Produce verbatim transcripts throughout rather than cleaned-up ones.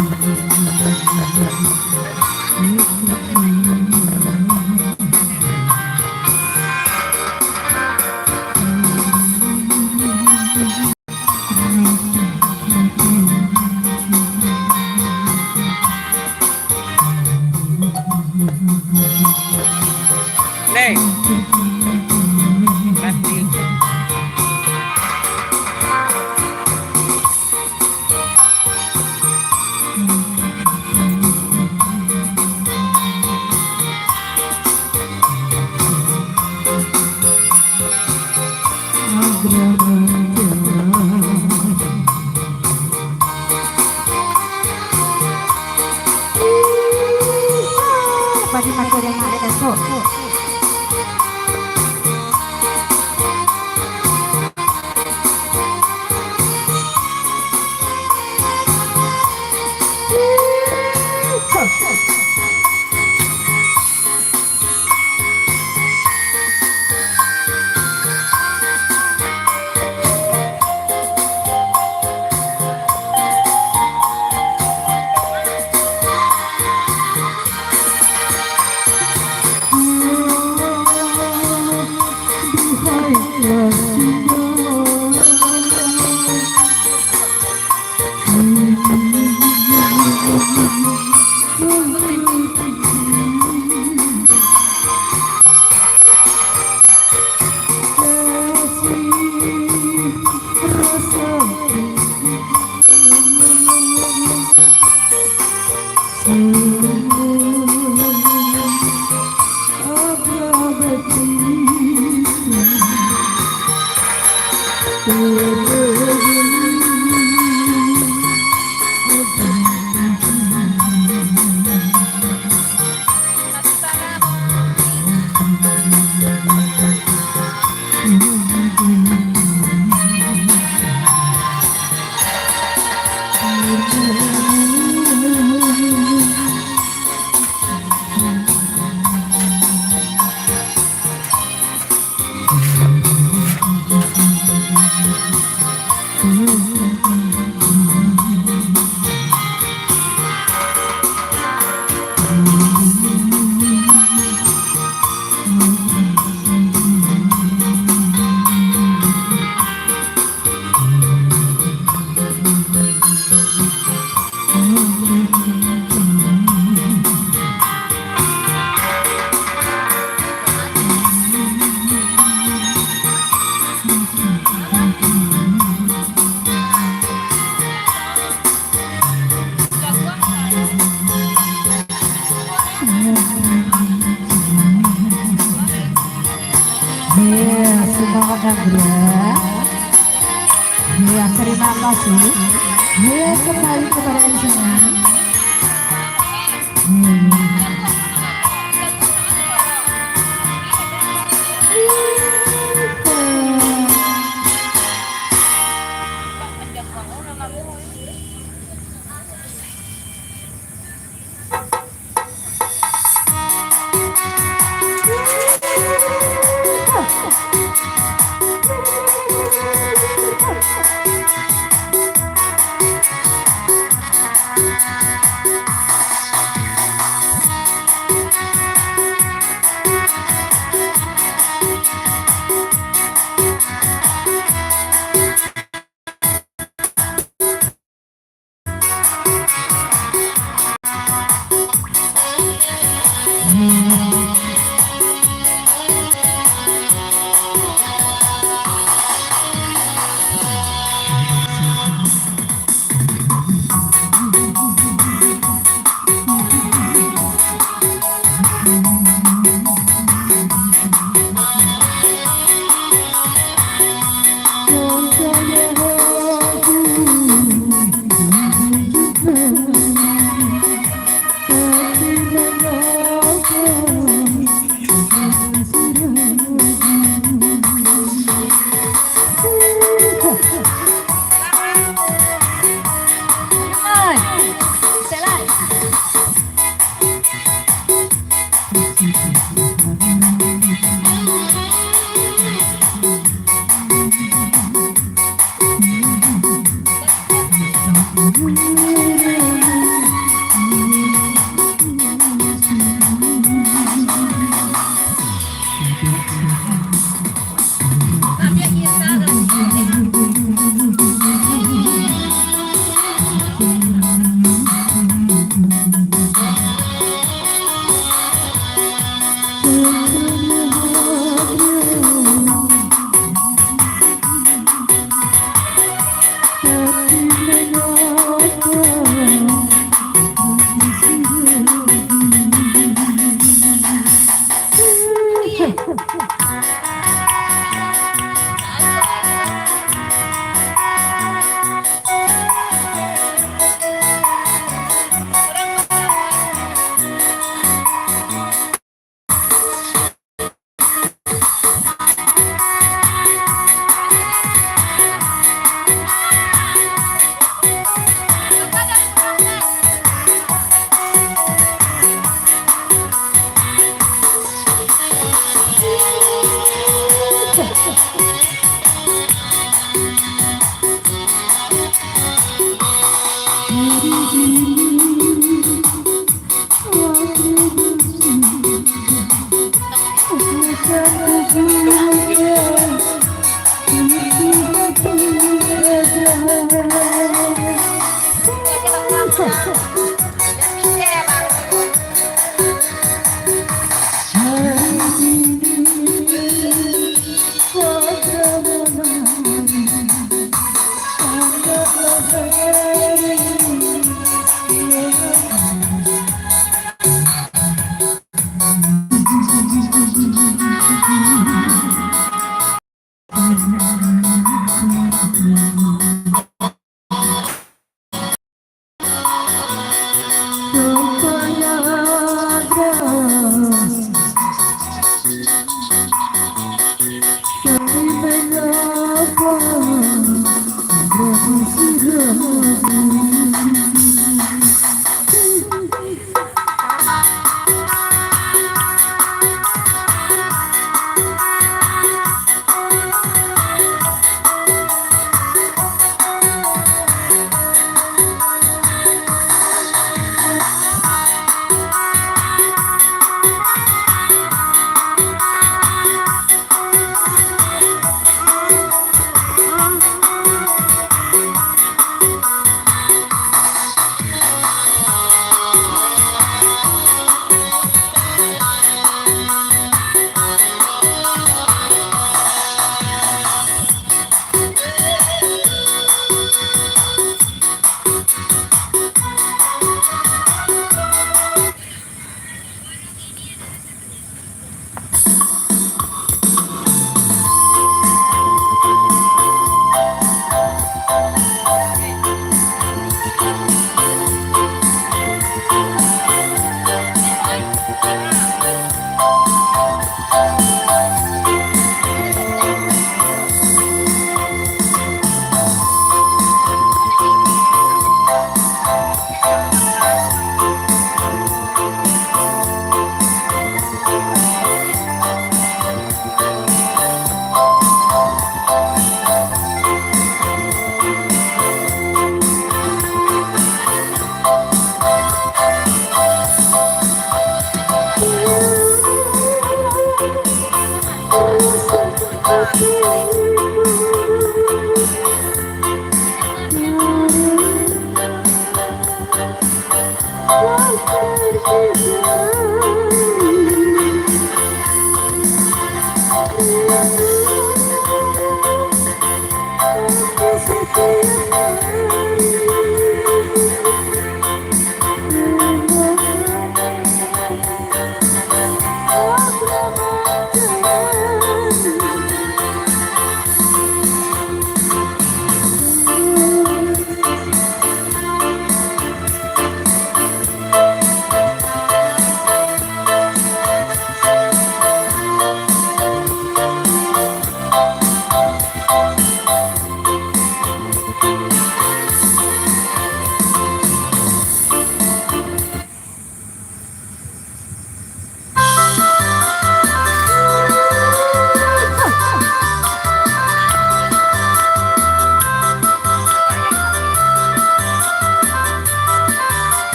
Nih. Mati. Bagi pakai dengan air esok. Ya, semangat, Andrea. Ya, terima kasih. Ya, kembali kepada Anjungan. Hmm.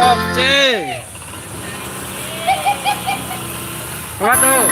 Oke. Waduh.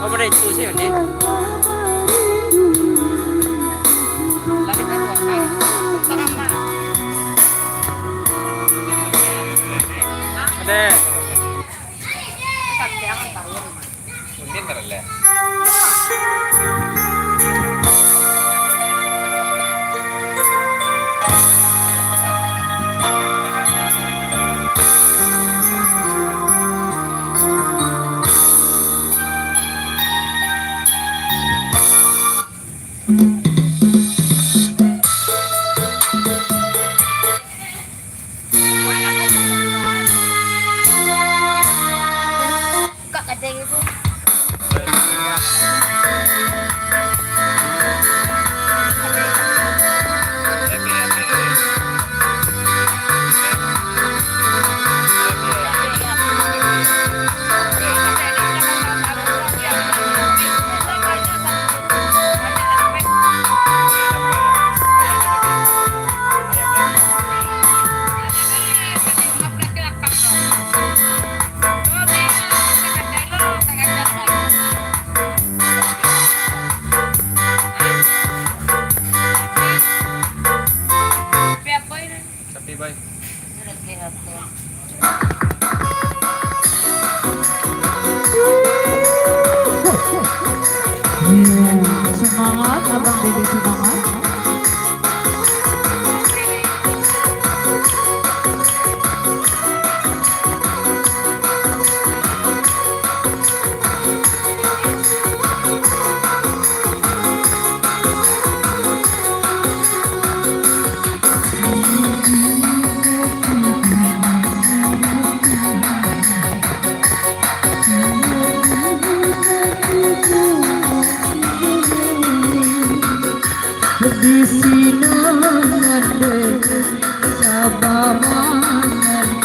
Apa dah itu sih, Andi? Ada. Mungkin terlek. Kak, kadang itu. Semangat, Abang Dede, semangat. Di sinan ade saba mananti.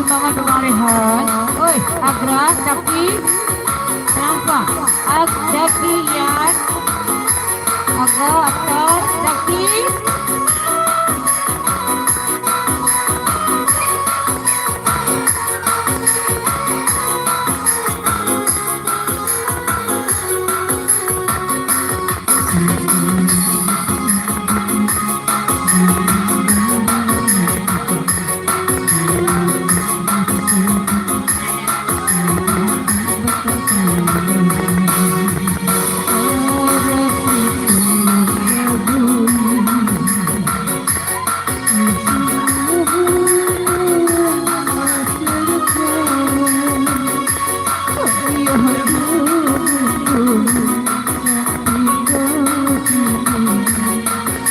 Semangat Bang Rehan. Oi, Agra, Zaki. Kenapa? Ag-, Zaki, Ian. Agra, Atar, Zaki.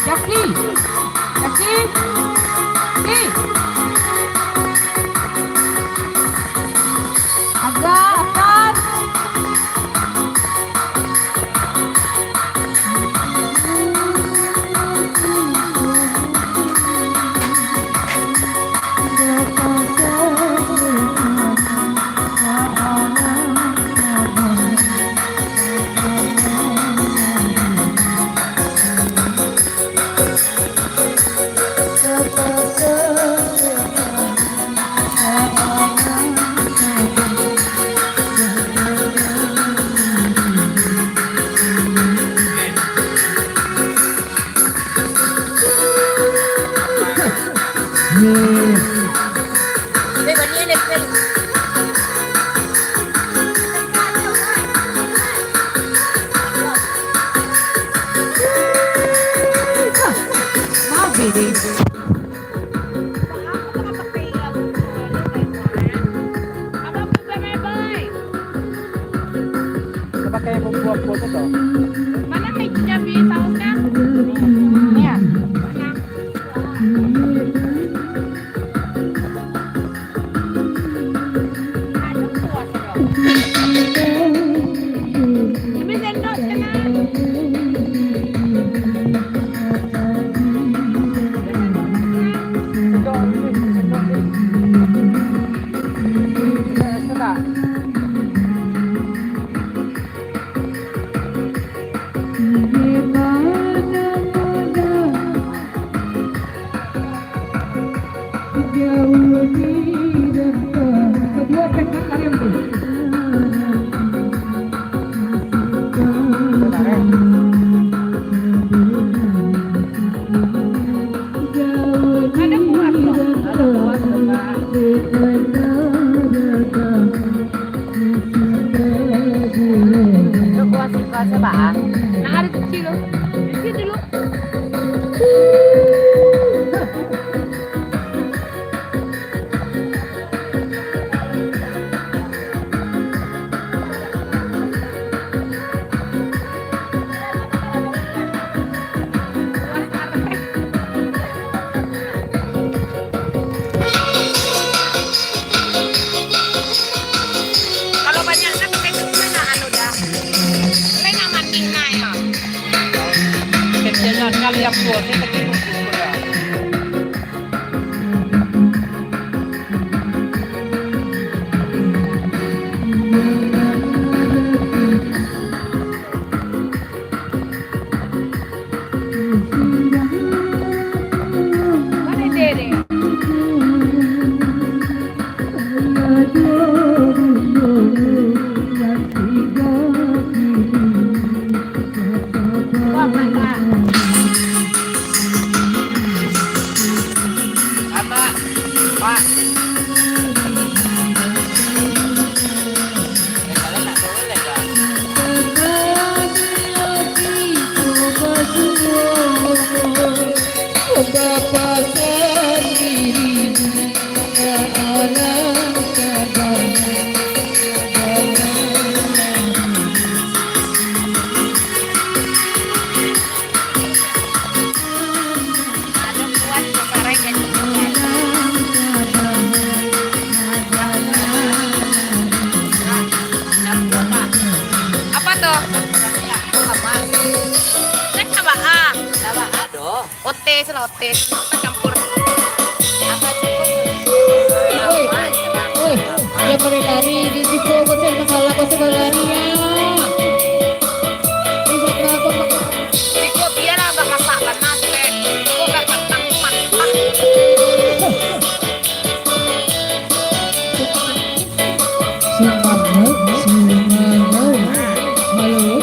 Jaki! Jaki! Jaki! Agak atas! Pakai buku apa tu, toh? Mana meja di sausnya? Iya. Nah, ada kecil loh. Di sini dulu. Kalau Apa tu? Cek coba, ah. Ote, salah ote. Campur. Oi, oi, dia pada lari, di situ kau cek masalah, kau cek lari, ya. Bisa kenapa? Di gua biar agak masak lah, nanti. Gua agak matang, matang. Semangat, semangat. Halo.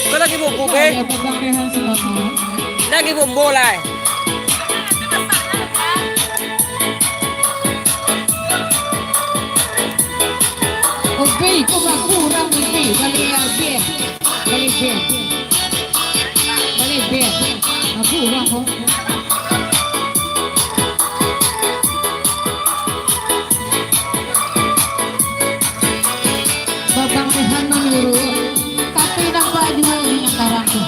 Kau lagi bubuk, eh? Lagi bumbu lah, eh? Oke, kau bakurang, oke. Balik, balik, balik. Bebek. Abu urang ko. Babang Rehan manyuruh, tapi nampak juo di nan karang tu.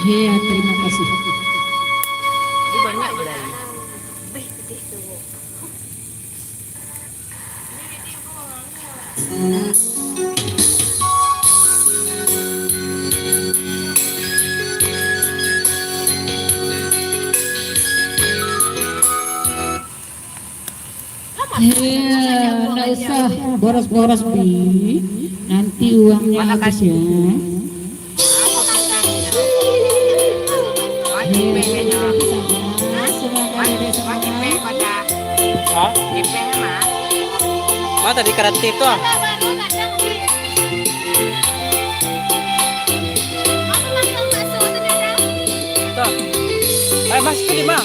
Iya, terima kasih. Iya, ndak usah boros-boros, Bi. Nanti uangnya habis, ya. Hah? Ma tadi kreatif tu ah. Tuh. Eh, Mas, itu di mana?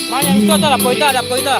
Mas, yang itu ada apa itu? Ada apa itu?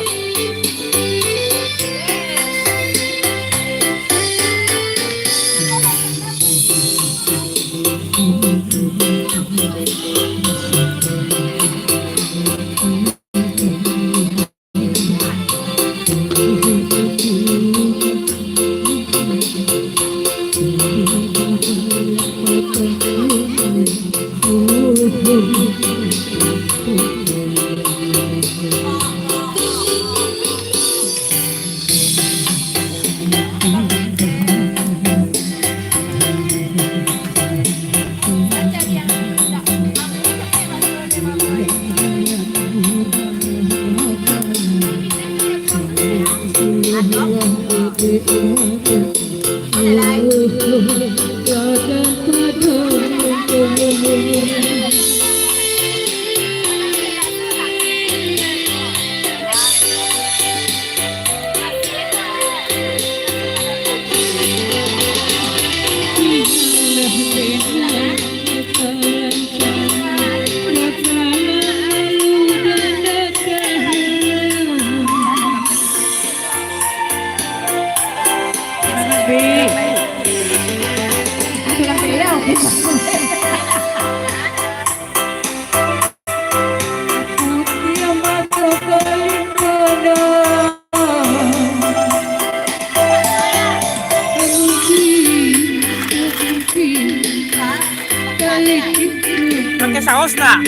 Pakai saos tak?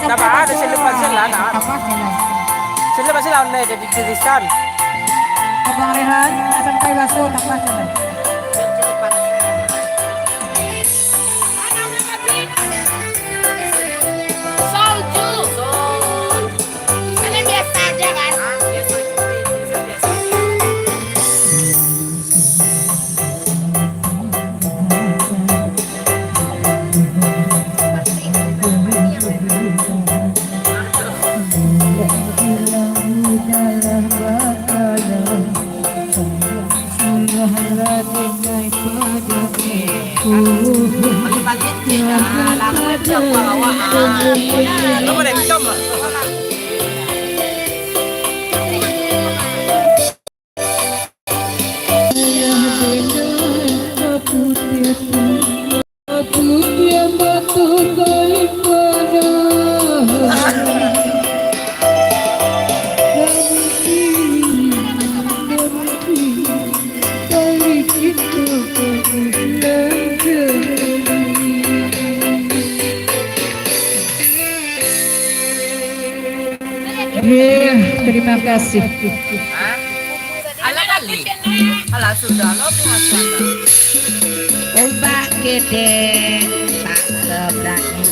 Napa ada selepas lah, nak. Selepas lah, online jadi tulisan. Abang Rehan, sampai baso tambah jalan. Soju. Kalian biasa aja, kan? Terima kasih. Alah, kali. Alah, sudah lo, biasa. Ombak gede, tak seberani.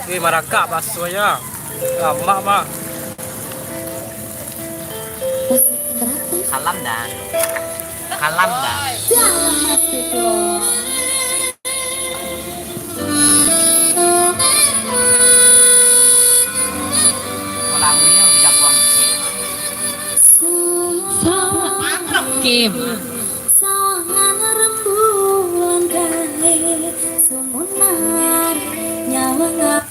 Eh, marakak basonya. Lamak, mah. Kalam dah. Kalam dah. Lagunya udah buang. Saat game. Sawangan rembulan kae, sumunar nyawang.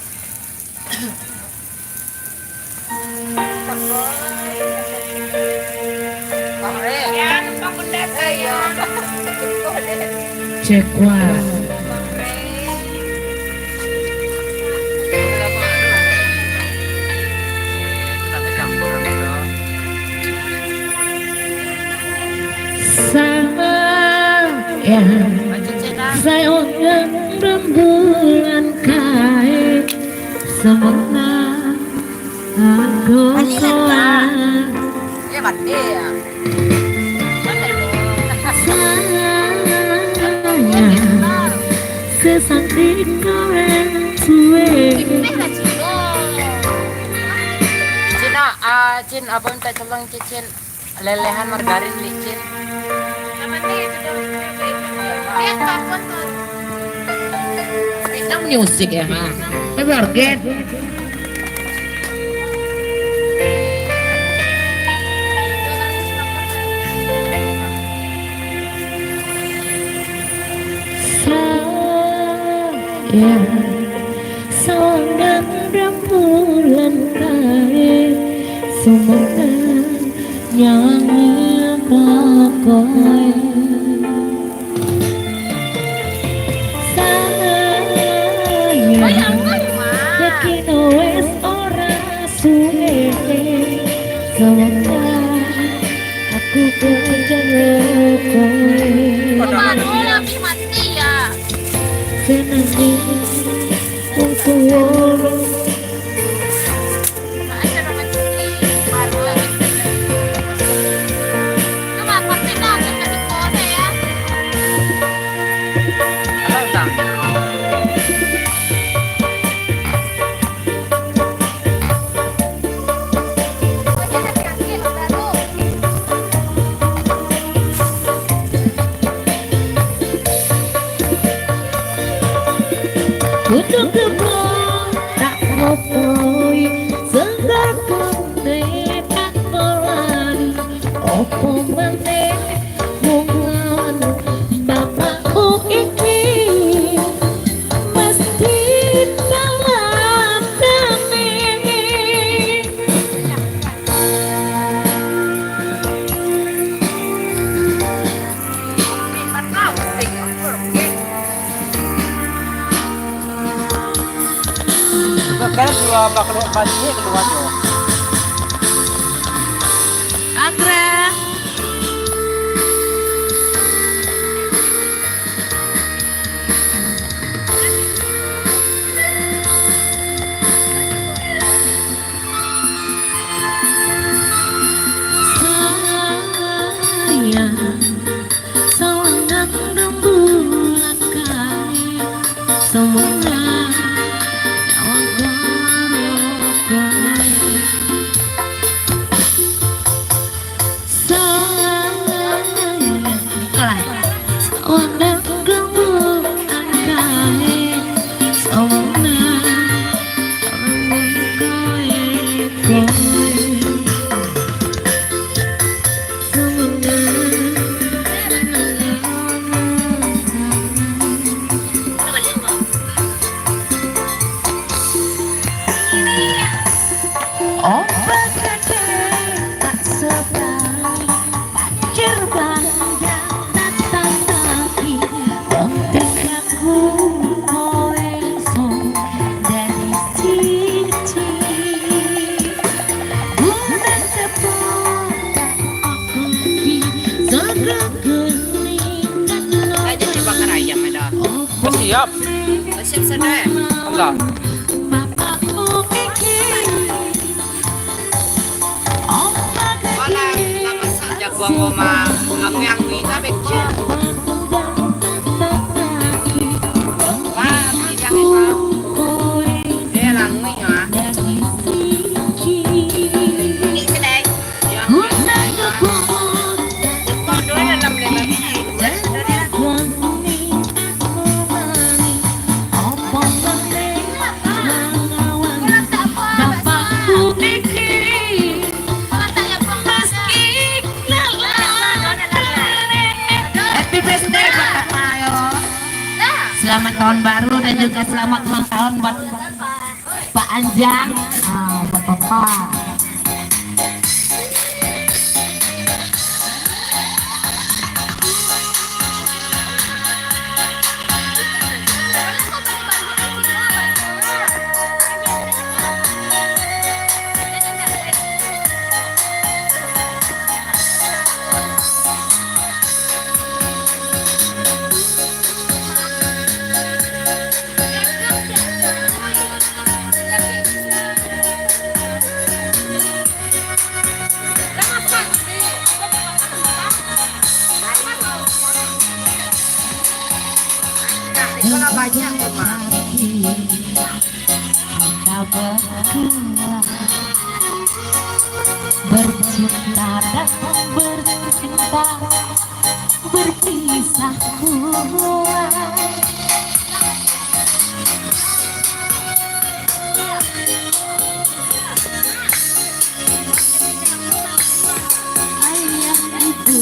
Cek kuat. Sayang, sawangan rembulan kae, sumurna angku. Sayang, sesantik kau yang suwe. Cina, ah, Cin, abang minta tolong, Cin. Lelehan margarin licin. Kita musik ya, ha. Margarin. Sayang, sawangan rembulan kae, sumurna nyawang kokoe. Sayang, yakin wes ora suwe, sawangan aku kejar kokoe. Mano lagi mati ya? Senang di Untuk kebun tak rokoi, segar pun tak berani. Opo maneh mungkin bapak ku Kan dua bakal baliak keluar tu. Agra. Sayang, sawanang rambulan kain, sawanang nyawa kain. Sayang, sawanang rambulan kain, sawanang rambulan kain. Ombak gede tak seberang, banjir bandang datang lagi, tinggalku kowe dari sisi. Bulan depan aku di segala geni. Aja coba karayam ada. Siap. Siap sana, eh? Enggak. Mana, nak masak jaguang, Oma? Angui-angui, tak becek. Wah, jangan, Oma. Eh, langui, ah. Ini kedai. Happy birthday buat Kakak, yo. Selamat tahun baru dan juga selamat ulang tahun buat Pak Anjang, ah, buat Papa. Kita berdua bercinta dan bercinta, berpisah pula. Ayah ibu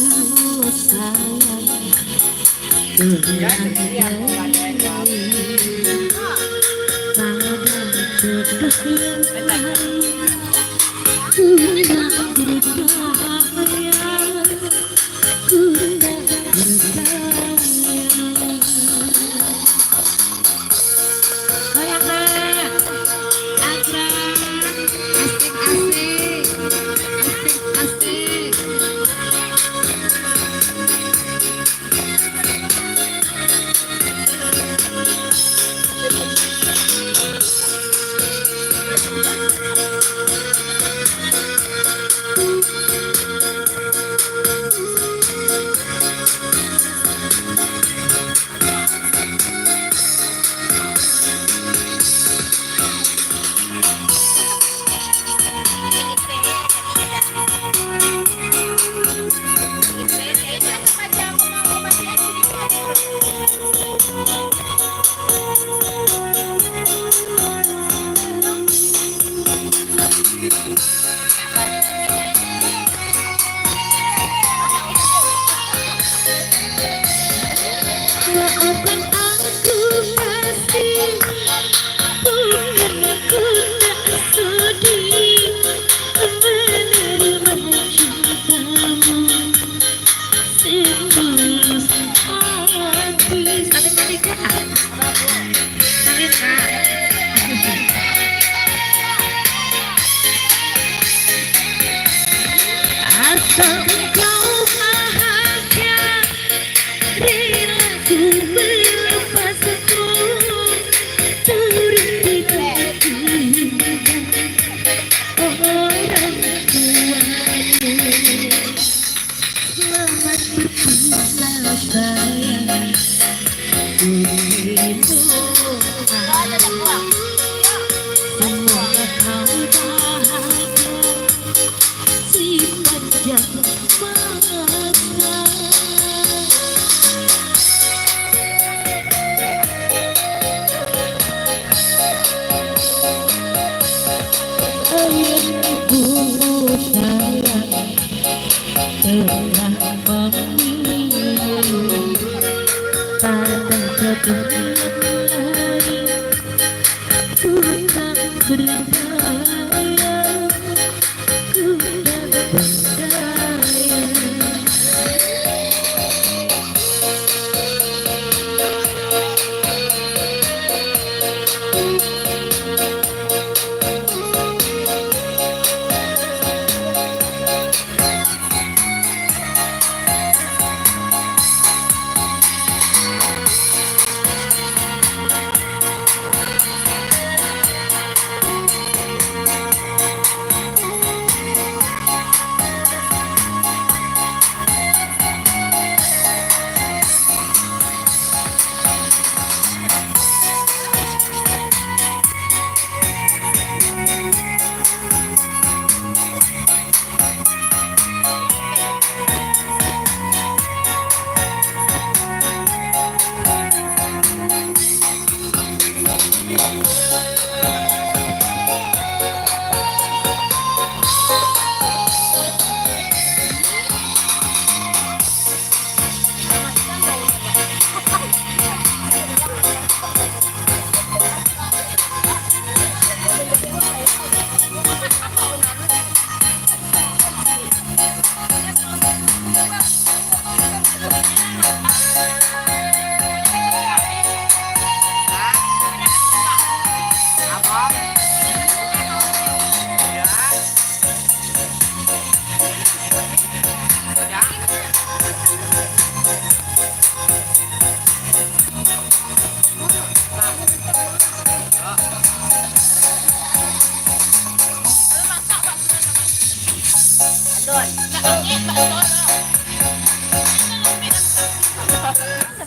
sayang, pada jodoh yang lain, ku tak berdaya. Goyang, nak. Agra. Asik, asik. Asik, asik. Maafkan aku masih, bukan aku tak sudi menerima cintamu setulus hati. Salim, Kak. Salim, Kak. Engkau bahagia, rela ku melepaskan, turut di dalam orang tuamu. Selamat berpisah sayang, dirimu. Semoga kau bahagia sepanjang masa. Ayahku sayang, telah memilih pada jodoh yang lain. Ku tak berdaya, ku tak berdaya.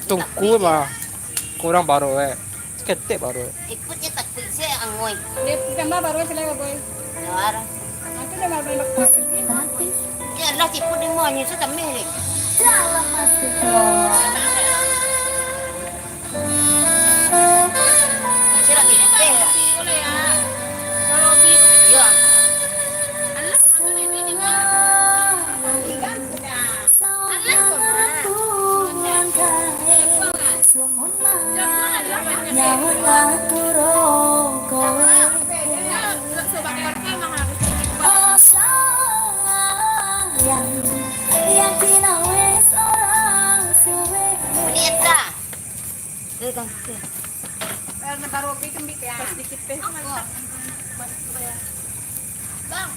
Tungku mah kurang baru eh. Ketek baru. Ikutnya taktik saya angoi. Dia tambah baru sila boy. Luar. Aku dah baru lepas. Dia lah tipu di mall ni, saya tak milih. Dalam masuk. Sila tipu deh lah. Ya. Ini Eka. Eh, Bang. Taruh api kembik ya. Pas dikit teh. Bang.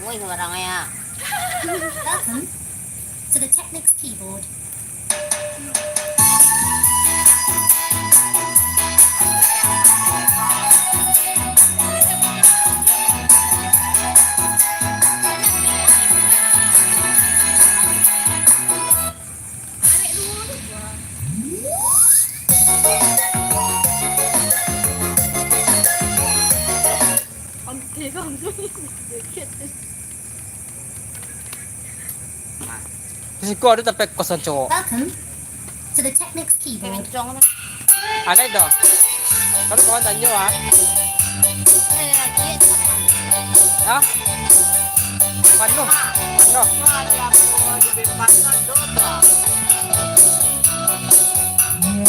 Woi, sembarang ya. Welcome to the Technics keyboard. Di siko ado tampek kosong cowok. Welcome to the Technics keyboard. Ada itu. Kalau kawan tanyo ah. Hah? Panuh. Panuh.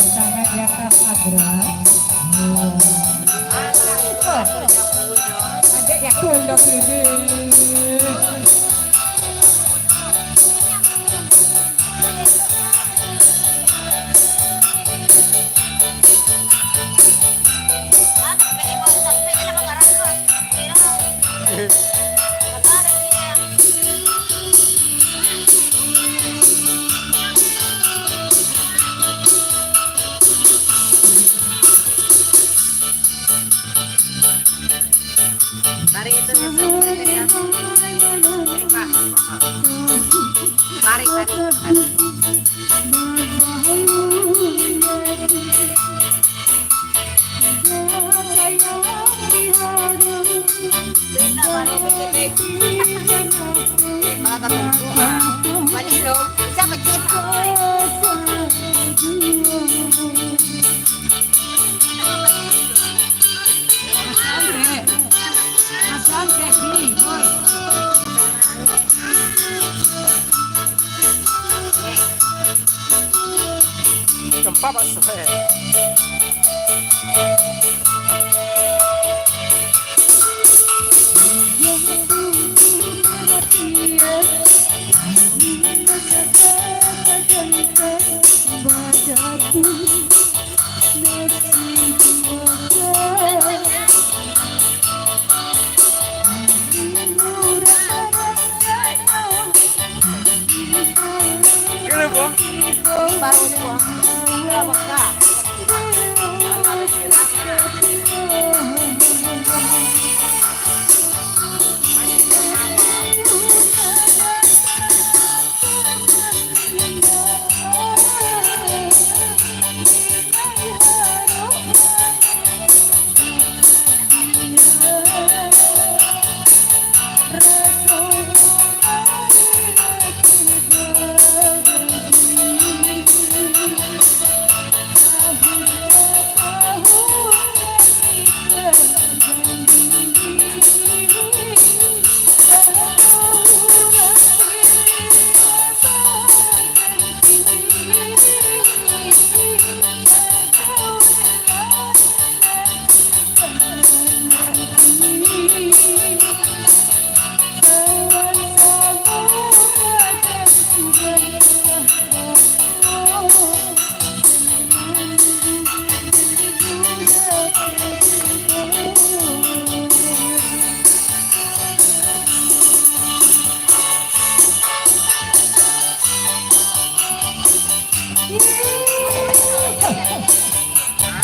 Tangan di atas Agra. Ada yang tunduk ini. Tarik, tarik. Balik dong. Bisa pecah.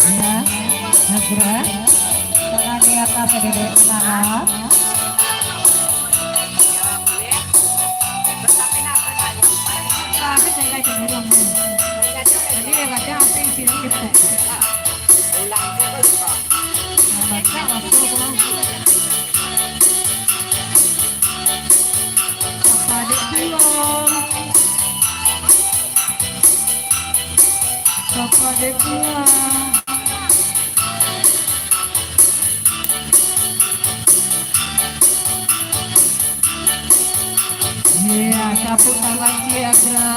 Ya, segera. Tangan di atas, duduk tenang. Jadi, ya, baca apa yang sini gitu. Baca apa, Bang? Apa dek pulang? Apa dek pulang? Ya, tepuk tangan, Cik Andra.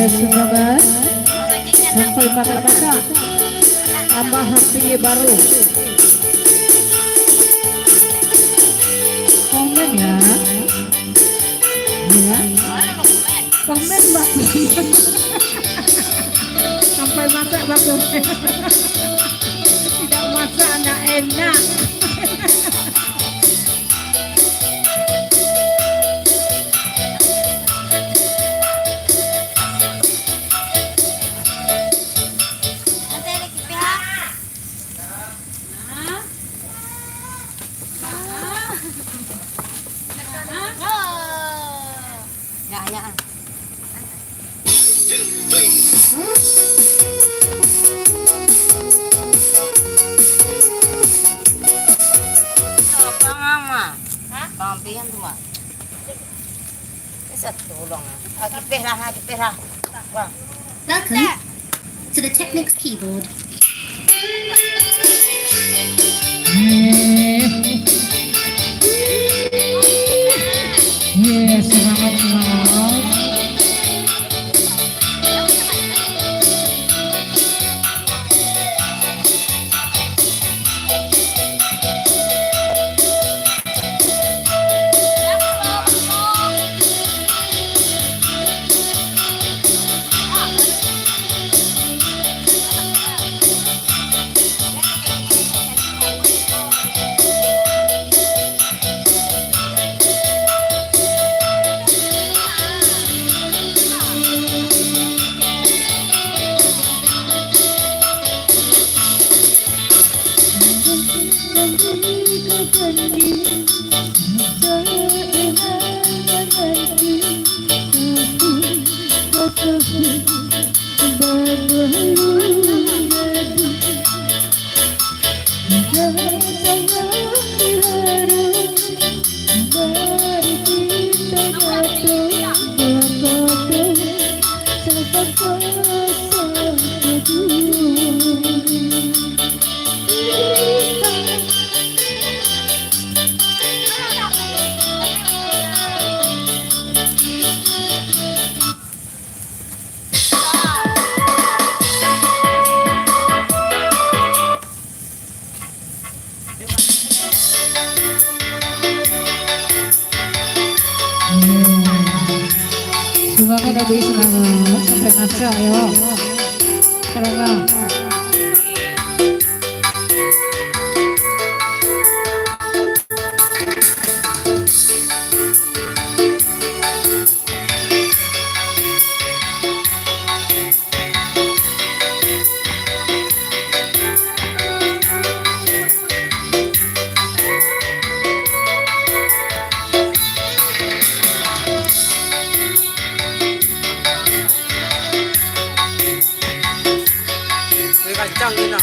Sumbangan sampai masak-masak. Tambah H P baru. Komen ya. Ya. Komen, Mbak. Sampai masak, Mbak, komen. Tidak masak, ndak enak. Ya, ya. Apa, Mama? Hah? Bang Pian tu, Mak. Bisa tolong. Ah, kipeh lah, ah, kipeh lah. Wah. Welcome to the Technics keyboard. Yes, semangat, semangat. Semangat, habis semangat. Sampai masak, yo. Semangat. Kacang ni nah.